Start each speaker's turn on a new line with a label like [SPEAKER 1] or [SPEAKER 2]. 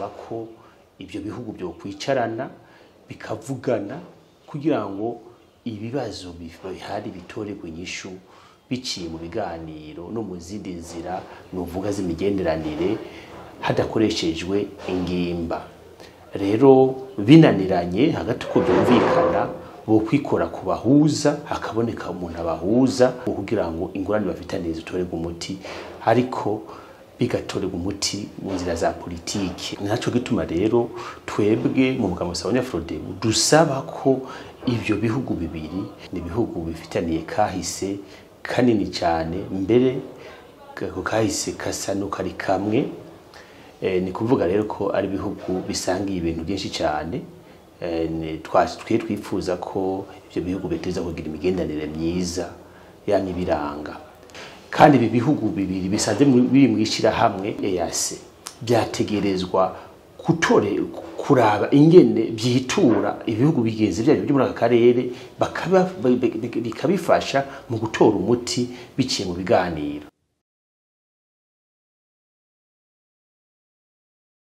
[SPEAKER 1] Dusaba ko ibyo bihugu byo kwicarana bikavugana kugira ngo ibibazo bihari bitorerwe inyishu biciye mu biganiro no mu zindi nzira nuvuga z'imigenderanire hadakoreshejwe ingimba. Rero binaniranye hagati uko byumvikana bo kwikora kubahuza, hakaboneka umuntu abahuza kugira ngo ingorane bafitaniye zitorerwe umuti, ariko bigatorerwa umuti mu nzira za politiki. Naco gituma rero twebwe mu mugambwe Sawanya-Frodebu dusaba ko ivyo bihugu bibiri ni bihugu bifitaniye kahise kanini cyane, mbere ako kahise kasa n'ukari kamwe. Ni kuvuga rero ko ari bihugu bisangiye ibintu byinshi cyane. Twe twifuza ko ivyo bihugu biteza kugira imigenderanire myiza yani biranga. Kandi ibi bihugu bibiri bisanzwe biri mu ishirahamwe EAC byategerezwa kutore kuraba ingene byitura ibihugu bigenzi byabyo byo muri aka karere, bikabifasha mu gutora umuti biciye mu biganiro.